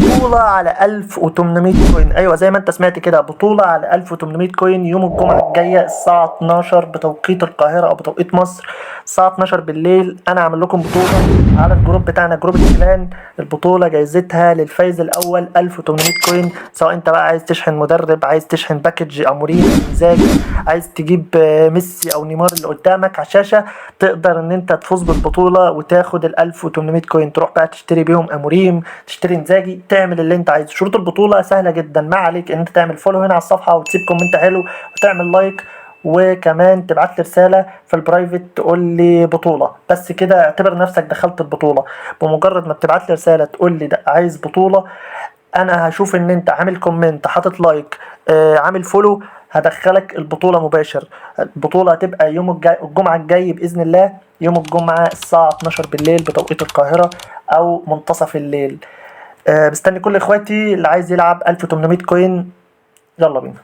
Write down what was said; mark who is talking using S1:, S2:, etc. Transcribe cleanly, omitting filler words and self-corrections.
S1: بطولة على 1800 coin. ايوه زي ما انت سمعت كده، بطولة على 1800 coin يوم الجمعة الجاية الساعة 12 بتوقيت القاهرة او بتوقيت مصر، الساعة 12 بالليل. انا عامل لكم بطولة على ال group بتاعنا، group ال clan. البطولة جايزتها للفايز الاول 1800 coin، سواء انت بقى عايز تشحن مدرب، عايز تشحن package اموريم، انزاجي، عايز تجيب ميسي او نيمار اللي قدامك على الشاشة، تقدر ان انت تفوز بالبطولة وتاخد ال 1800 coin، تروح بقى تشتري بيهم اموريم، تشتري انزاجي، تعمل اللي انت عايزه. شروط البطولة سهلة جدا، ما عليك ان انت تعمل follow هنا على الصفحة وتسيب comment حلو وتعمل like، وكمان تبعت لي رسالة في ال private تقول لي بطولة. بس كده اعتبر نفسك دخلت البطولة. بمجرد ما بتبعت لي رسالة تقول لي ده عايز بطولة، انا هشوف ان انت عامل comment، حاطط like، عامل follow، هدخلك البطولة مباشر. البطولة هتبقى يوم الجمعة الجاي بإذن الله، يوم الجمعة الساعة 12 بالليل بتوقيت القاهرة أو منتصف الليل. مستني كل اخواتي اللي عايز يلعب 1800 coin. يلا بينا.